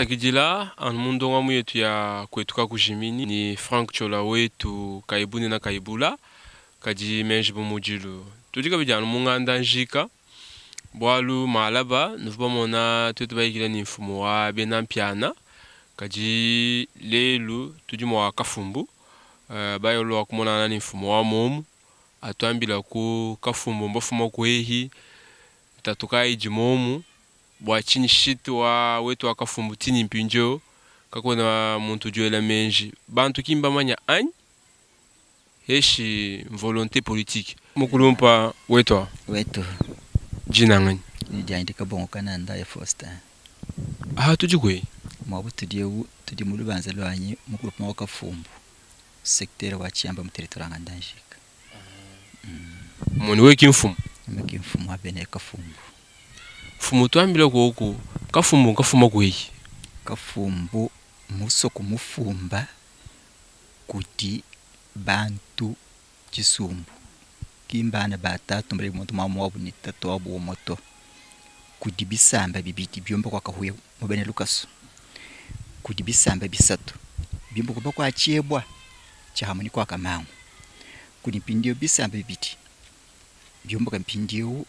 Tuasakidila anu mu ndongamu yetu ya Kuetu Kakujiminyi ni Franck Ciola wetu kayi bunena kayi bula kadi menji bu mudilu. Tudi kabidi anu mu nganda njika bualu malaba nuvua bamona tuetu bayikila ni mfumu wa bena Mpiana kadi lelu tudi mua Kafumbu bayolua kumonangana ni mfumu wa momu atuambila ku Kafumbu mbafuma kuehi ntatu kayi idi momu. Bua tshinyi shit wa wetu wa kafumbu tini mpindieu kakuena muntu udi wela menji? Bantu ki mbamanya anyi? Heshi nvolonte politique? Mukulumpa wetu awu. Wetu. Dina nganyi? Dina dianyi ndi Kabongo Kanandaya Faustin. Aha tudi kueyi? Muabu tudi eu tudi mu lubanza luanyi mu groupement wa Kafumbu, secteur wa Tshiamba mu territoire wa Ngandajika. Moni wewe ki mfumu? Meme ki mfumu wa bena Kafumbu. Mfumu tuambila koku kafumbu nkafuma kueyi? Kafumbu musoko mufumba kudi bantu tshisumbu, ki mbana ba tatu mbale muntu mamu wabu ne tatu wabu umue to. Kudi bisamba bibidi biumba kua kahuya mu bena lukasu, kudi bisamba bisatu biumba kuba kua tshiebua tshiamu ne kua kamangu. Kudi mpindieu bisamba bibidi biumbuka mpindieu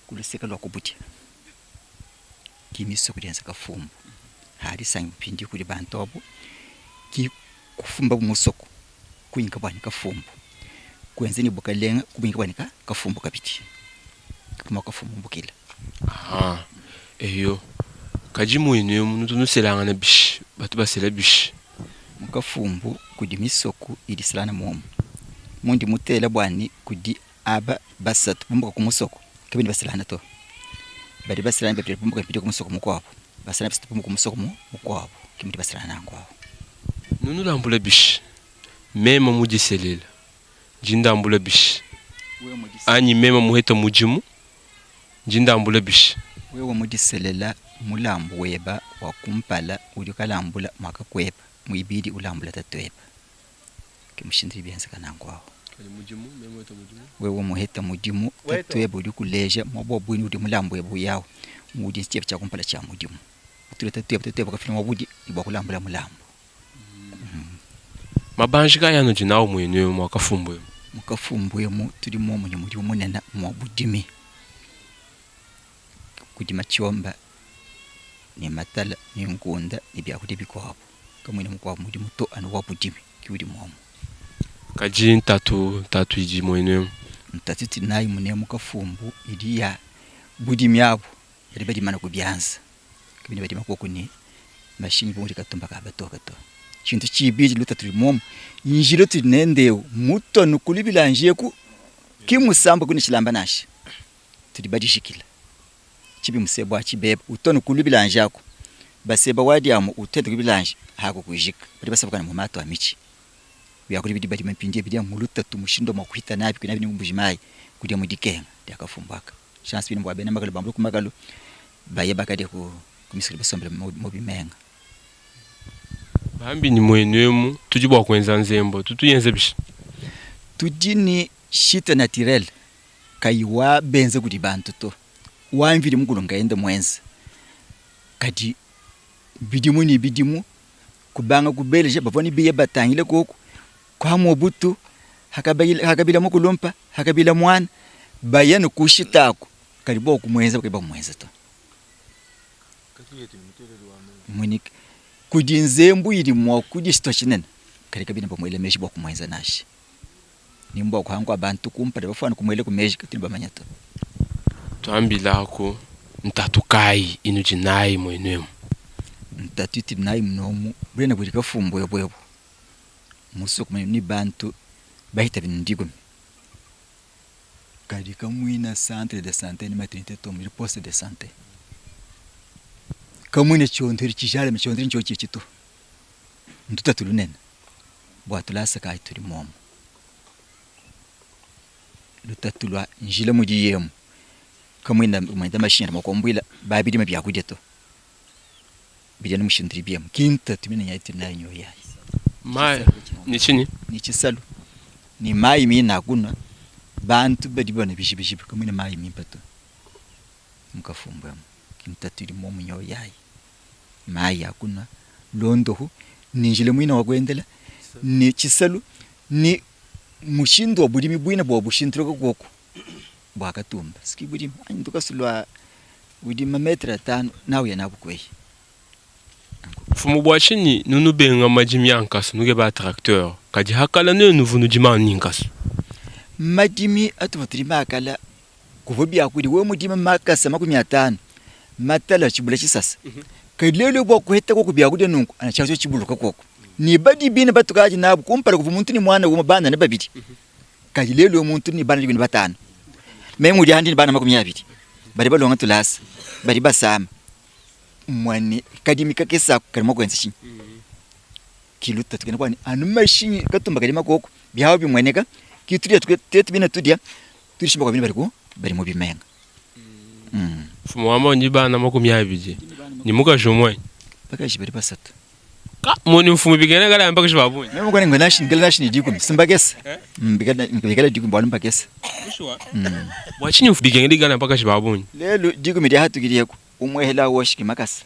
Ku luseke lua ku budia, ki misoko dienza kafumbu hadisangi mpindiu kudi bantu abu, ki kufumbabu musoko kuinka bua ne kafumbu, kuenza ne bukalenga kubuinka bua ne kafumbu kabidi, ke mua kafumbu mbukila. Ahaa, eyo, kadi muenu emu nutu nuselangana bishi? Batu basela bishi? Mu kafumbu kudi misoko idi iselangana muomu, mundi mutela bua ne kudi Aba basatu bumbuka ku musoko kabena baselangana to. Badi baselangana babidi bumbuka mpindieu ku musoko mukuabu, baselangana basatu bumbuka ku musoko mukuabu, ke mudi baselangana nanku awu. Nunulambula bishi? Meme mudiselela, ndi ndambula bishi? Anyi meme muheta mudimu, ndi ndambula bishi? Wewe mudiselela, mulambu weba wa kumpala udi ukalambula muakakueba, muibidi ulambula tatueba. Ke mushindu udi bienzeka nanku awu. Wewe muheta mudimu, tatu webe udi ukuleja muaba wa buini udi mulambu webe uyawu, muudi tshiebe tshia kumpala tshia mudimu. Utule tatu webe, tatu webe kafila muaba udi ne bua kulambula mulambu. Mabanji kayi anudi nawu muenu emu mua kafumbu emu? Mu kafumbu emu tudi muomu ne mudimu munene mua budimi, kudima tshiomba ne matala ne nkunda ne biakudia bikuabu. Kamuena mukuabu mudimu to anu wa budimi ke udi muomu. Kadi ntatu, ntatu idi muenu emu? Ntatu itudi nayi munemu kafumbu idi ya budimi abu badi badima ku bianza, kabena badima koku ne mashinyi bu mudi katumba ka batoke to. Tshintu tshibidi lutatu ludi muomu, njila utudi nende eu mmutua anu ku lubilanji eku, ki mmusambuke ne tshilamba nansha, tudi badijikila. Tshibi museba wa tshibeba utua anu ku lubilanji aku, baseba wa diamu utua ende ku bilanji aku kujika. Badi basabuka ne mu matu a mitshi. Biakudia bidi badima mpindieu bidi amu lutatu mushindu wa mua kuhita nabi kuinabi ne mbuji mayi kudia mu dikenga dia kafumbu aka. Chance bine bua bena makalu bambule ku makalu baye bakadia ku misulu basombele mu bimenga. Bambi ni muenu emu tudi bua kuenza nzembo tutu yenza bishi? Tudi ne shite naturelle kayi wa benza kudi bantu to, wa Mvidi Mukulu nkayende muenze. Kadi bidimu ne bidimu, kubanga ku Belge bavua ne biye batangile koku kwa Mobutu, hakabila mukulumpa, hakabila muana, baya ne kushita aku, kadi bobu kumuenza bakayi bamuenza to. Munike kudi nzembu idi mua kudistua tshinene, kadi kabena bamuela meji bua kumuenza nansha. Ni mbua kuhanga kua bantu kumpala bafuane kumuela ku meji katudi bamanya to. Tuambilaku, ntatu kayi inudi nayi muenu emu? Ntatu itudi nayi munomu bunene budi kafumbu ebu ebu musoko muenu ni bantu bahita binunu dikumi kadi kamuina centre de sante ni maternite to mudi poste de sante kamuina tshiondo tshijalame tshiondo ntshio tshitshi to ntutatu lunene. Bua tulasa kayi tudi muomu? Lutatu lua njila mudiye emu kamuena muenda mashinyi adi mua kuambuila ba bidima biakudia to. Bidi anu mushindu udibi emu. Ki ntatu minene itudi nayi nyoyi ayi. Mayi ne tshinyi? Ne tshisalu ne mayi mine a kunua. Bantu badi banua bijibijibi kamuena mayi mimpe to mu kafumbu emu. Ki ntatu idi muomu nyoyi ayi. Mayi a kunua, londohu, ne njila muine wa kuendela, ne tshisalu, ne mushindu wa budimi buine bua bushintuluka kuoku bua katumba. Siki budimi anyi ndukasu lua budima metre atanu nauya nabu kueyi. Mfumu bua tshinyi nunubenga madimi a nkasu nukeba tracteur kadi hakala nuenu nuvua nudima anu ne nkasu? Madimi atuvua tudima akala kuvua biakudia wewe mudima makasa 50 matala tshibula tshisasa kadi lelu bua kuheta koku biakudia nunku ana tshiakudia tshibuluka koku ne badi bine batukadi nabu kumpala kuvua muntu ne muana umue bana ne babidi kadi lelu muntu ne bana dikumi ne batanu meme udi handi ne bana 20 badi balonga tulasa badi basama muane kadimi kakese aku kadi mua kuenza tshinyi kiluta tukena kuani anu mashinyi katumba kadi makoko biawu bimueneka kitudia tuetu bine tudia tudishimba kwa bine badi ku badi mu bimenga. Mfumu wamba ndi bana 20 ni mukaji umwe. Bakaji badi basatu. Ka moni mfumu bigena kala bakaji ba bungi. Meme ngone ngona shi ngela shi ni dikumi simbakesa. Bigela bigela dikumi bwalu mbakesa. Bwa chinyi bigena digana bakaji ba bungi. Lelu dikumi dia hatukileko umwe hela woshiki makasa.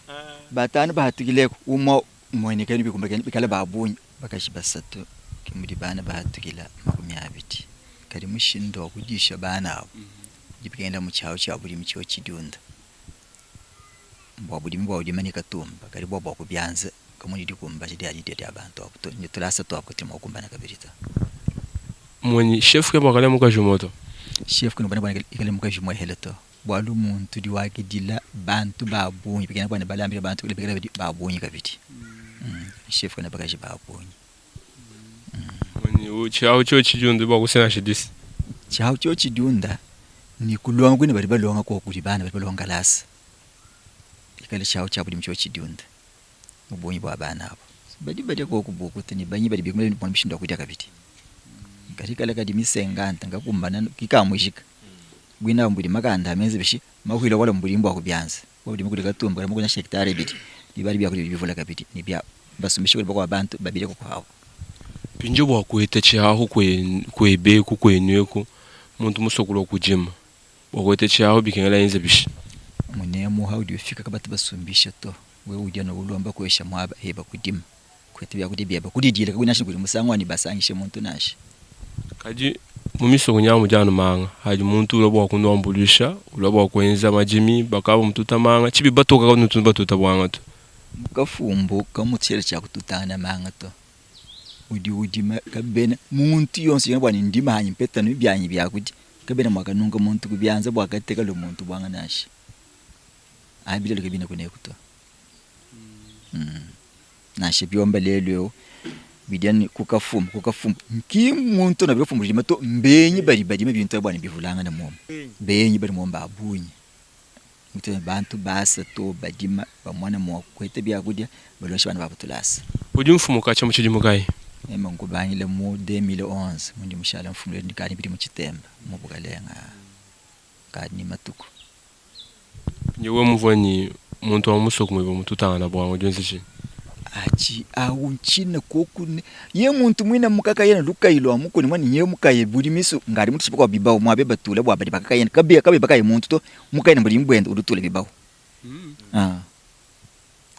Batanu bahatukileko umwe mwonekeni bikumbakeni bikala ba bungi. Bakaji basatu kimudi bana bahatukila 20. Kadi mushindo wa kudisha bana abo. Dipikenda mu tshiawu tshia budimi tshio tshidiunda. Bua budimi bua udima ne katumba kadi bua bua kubyanza kamudi dikumbaja dia didia dia bantu abo to ne tulasa tuabo katudi mua kukumbana kabidi to. Mwenyi chef ke mwakale mukaji umwe to. Chef ke bana bana ikale mukaji umwe hele to. Bualu muntu diwakidila bantu ba bungi bikena bana balambila bantu bikala ba bungi kabidi. Chef ke bakaji ba bungi. Mwenyi tshiawu tshio tshidiunda bua kusena shidisi. Tshiawu tshio tshidiunda ni kulonga kwine badi balonga ko kudi bana badi balonga kalasa. Ikale tshiawu tshia budimi tshio tshidiunda mu bungi bua bana abo. Badi badia koku bukuta ne banyi badi bikumela ne mishindu ya kudia kabidi. Kadi kale kadi misenganta ngakumbana kikamujika. Bwina mbudi makanda amenze bishi mahwila wala mbudi mbwa kubyanza. Budi mukudi katumba mukuna hektare ibidi. Bibali bya kudi bivula kabidi ni bya basumbisha kudi bakwa bantu babile ko kwawo. Pinjo bwa kueta tshiahu kwebe ku kwenueku muntu musokolo kujima. Bwa kueta tshiahu bikengela yenze bishi. Munemu haudi ufika kabatu basumbisha to. Wewe udia no ulomba kwesha mwaba heba kudima. Kwete bya kudi byeba kudidila kakuna shi kudi musango ni basangishe muntu nashi. Kadi mumisoko nyamu janu manga hadi muntu ulo bwa kunwambulisha ulo bwa kuenza majimi bakaba mututa manga chibi batoka ka nutu batuta bwanga to. Mukafumbo kamutshela cha kututana manga to. Udi udima kabena muntu yonse yena bwa ndima hanyi mpeta no byanyi bya kudi kabena mwakanunga muntu kubyanza bwa kateka lo muntu bwanga nashi. Abile lo kabina kune kuto. Nashi byomba lelo bidiani kukafumba kukafumba nki muntu na bifumba jima to mbenyi bari bari mebintu bwa bivulanga na momo benyi bari momba abunyi mutu bantu basa to badima bamwana mo kwete bya kudia balosha bana babutulasa. Udi mfumu kacha muchidi mukai ema ngubangile mu 2011 mundi mushala mfumu le ndikani bidi muchitemba mu bukalenga kani matuku. Nyewe muvani muntu wa musoko mwe mututana bwa ngjonzi. Achi au nchina koku ye muntu mwina mukaka yena lukailo amukoni mwani ye mukaye buli misu ngari mutu kwa bibao mwabe batula bwa bali bakaka yena kabe kabe bakaye muntu to mukaye mbuli mbwendo udutule bibao.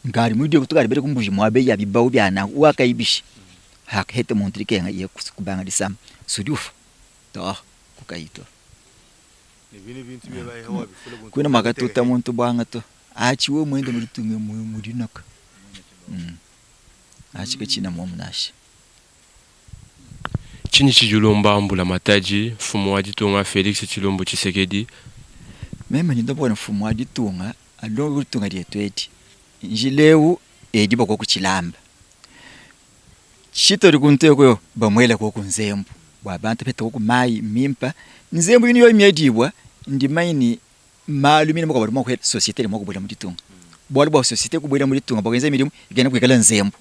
Ngari mudiye kutukari bere kumbuji mwabe ya bibao byana wakaibishi hakete muntu likenga ye kubanga disam sudufu to kukaito kuna makatuta muntu bwanga to achi we mwende mulitunge mulinaka. Achika china mwomunashi. Chini chijulomba mbula mataji mfumu wa ditunga Felix Tshilombo Tshisekedi. Meme ni ndobona mfumu wa ditunga alongo ditunga lyetu edi. Njilewu edi bako kuchilamba. Chito likunte ko bamwela ko kunzembu. Bwa bantu pete ko mai mimpa nzembu yini yo myedibwa ndi maini malu mine mukabali mwa société mwa kubula muditunga. Bwali bwa société kubwela muditunga bakenza milimu igenda kwikala nzembu.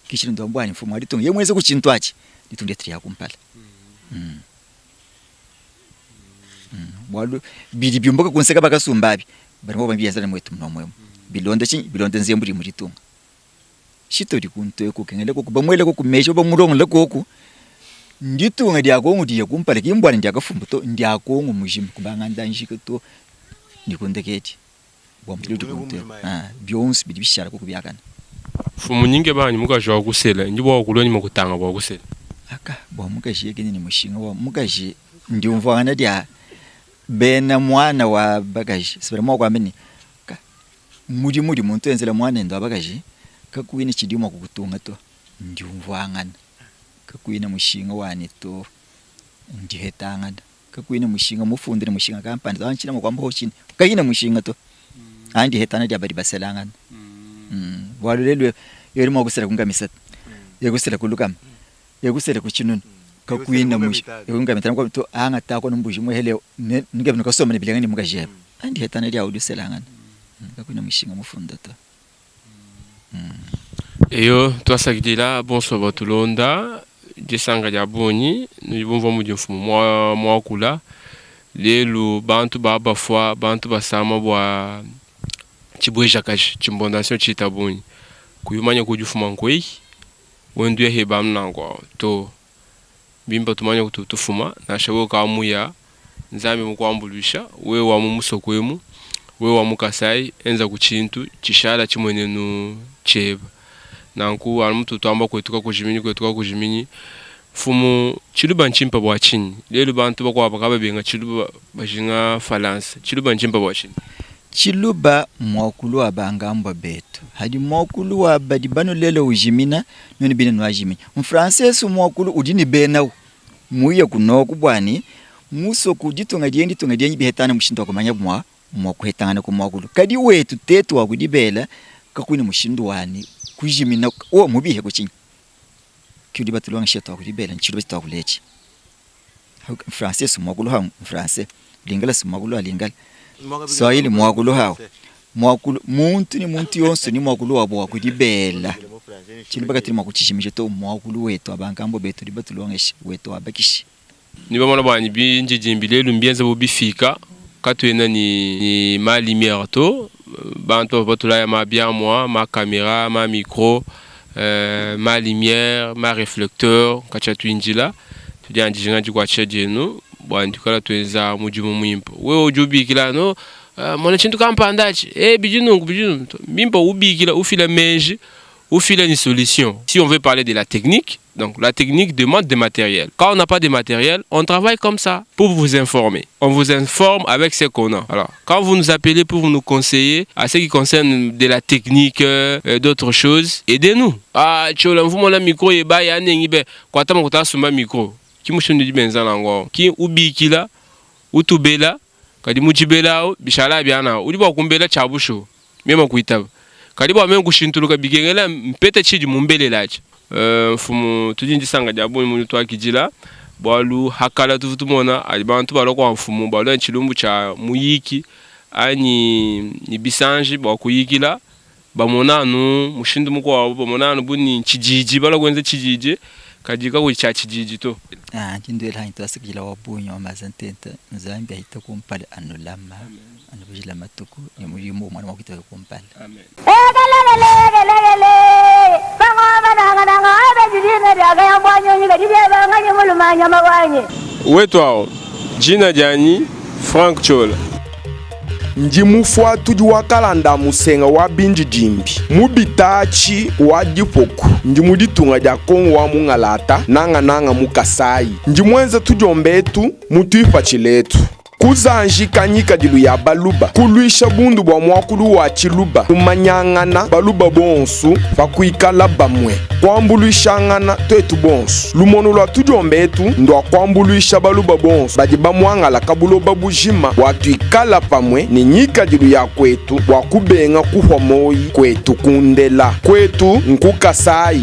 Kishiri ndo mbwani mfumu wa ditunga yemweze kuchintu achi ditunga letri ya kumpala. Bwalu bidi byumbuka kunseka bakasumbabi bari mo bambiyenza mwetu mnomwe. Bilonde chi bilonde nzembu ri muditunga. Shito likunte ko kengele ko bamwele ko kumesha bamurongo lekoko. Nditunga lya kongo diye kumpala kimbwani ndya kafumbu to ndya kongo mujima kubanga ndanjika to nikundeketi. Bua mudi muntu bionso bidi bishala kuku biakana. Mfumu nyinge banyi mukaji wa kusela ndi bua kulua nyuma kutanga bua kusela. Aka bua mukaji yeke ni mushinga wa mukaji ndiumvuangana dia bena mwana wa bakaji sibala mwa kwamba ni mudi mudi muntu enzela mwana wa bakaji kakuina tshidi mua kukutunga to ndiumvuangana kakuina mushinga wani to ndihetangana kakuina mushinga mufunde ne mushinga kampanda anchina mukwamba hochini kayina mushinga to andi hetana dia badi baselangana. Bwalu lelu yeri mwa kusela kungamisa yekusela kulukama yekusela kuchinunu kakuina mushinga yekungamita kwa to anga ta ko mbuji muhele nge bino kasoma ne bilanga ni mukajeba andi hetana dia uduselangana kakuina mushinga mufunda to. Eyo twasakidila bonso batulonda disanga dia bungi nudi mudi mfumu mwakula lelu bantu babafwa bantu basama bua tshibwejakaji tshimbondation tshita bungi kuyumanya kudifuma nkwei wendu yaheba mnango to bimba tumanya kutu tufuma nasha we kamuya nzambi mukwambulisha we wa mu musoko emu we wa mukasai enza ku tshintu tshishala tshimwenenu tsheba nanku anu mutu twamba kwetuka kujiminyi kwetuka kujiminyi mfumu tshiluba ntshimpa bua tshinyi lelu bantu bakuabu kababenga tshiluba bajinga falansa tshiluba ntshimpa bua tshinyi Tshiluba mwakulu wa bangambwa betu hadi mwakulu wa badi bano lelo ujimina noni bine nwajimina mfrançais mwakulu udi ni benawu muye kunoku bwani muso kuditunga diendi tunga dienyi bihetana mushindu wa kumanya mwa mwa kuhetangana ku mwakulu kadi wetu tetu wa kudibela kakwini mushindu wani kujimina o mubihe kuchinyi kiudi batulonga shetu wa kudibela nchiluba chitu wakulechi français mwakulu ha français lingala mwakulu ha lingala Swahili mwakulu hawo mwakulu muntu ni muntu yonso ni mwakulu wabo wakudibela tshiluba katili mwakutshishimisha to mwakulu wetu abangambo betu libatulongesha wetu wabakishi ni bamona bwanyi binjijimbi lelu mbienza bo bifika katuena ni, ni ma lumière to bantu batulaya ma biamwa ma caméra ma micro ma lumière ma réflecteur kacha tuinjila tudia njinga jikwatsha jenu bwanyi tukala tuenza mudimu mwimpa wewe udi ubikila no mona tshintu kampandachi eh bijinungu bijinungu bimpa ubikila ufila menji ufila une solution. Si on veut parler de la technique, donc la technique demande des matériels. Quand on n'a pas de matériel, on travaille comme ça pour vous informer. On vous informe avec ce qu'on a. Alors, quand vous nous appelez pour nous conseiller à ce qui concerne de la technique, d'autres choses, aidez-nous. Ah, tchola, vous mon micro et ba ya nengi be kwa tama kuta sumba micro. Ki mushindu di benza nango. Ki ubikila utubela kadi mujibela bishala byana. Udi bwa kumbela chabusho. Mema kuitaba. Kadi bwa meme kushintuluka bigengela mpete chidi mumbelelachi. Mfumu tudi ndisanga dia bungi muntu twakijila bwalu hakala tuvu tumona ali bantu balokwa mfumu balwa nchilumbu cha muyiki anyi ni bisanji bwa kuyikila bamona anu mushindu mukwabo bamona anu buni chijiji bala kwenza chijiji kajika ku cha chijiji to. Ndindwela hanyi twasikila wa bunyi wa mazantenta nzambi ahita kumpala anulama anubujila matuku ni mulimu mwana wa kuitaka kumpala. Amen. Wetu hao jina jani Frank Chola ndi mufuatudi wa kalanda musenga wa binjijimbi mubitachi wa dipoku ndi muditunga dia kongo wa mungalata nangananga mu kasai ndi mwenza tudiombetu mutuipatshiletu kuzanjika nyikadilu ya baluba kulwisha bundu bua muakulu wa tshiluba kumanyangana baluba bonsu pakuikala bamue kuambuluishangana twetu bonsu lumono lua tudiombetu ndua kuambuluisha baluba bonsu badi bamuangala kabuloba bujima bua tuikala pamue ne nyikadilu ya kwetu bua kubenga kuhwa moyi kwetu kundela kwetu nkukasai.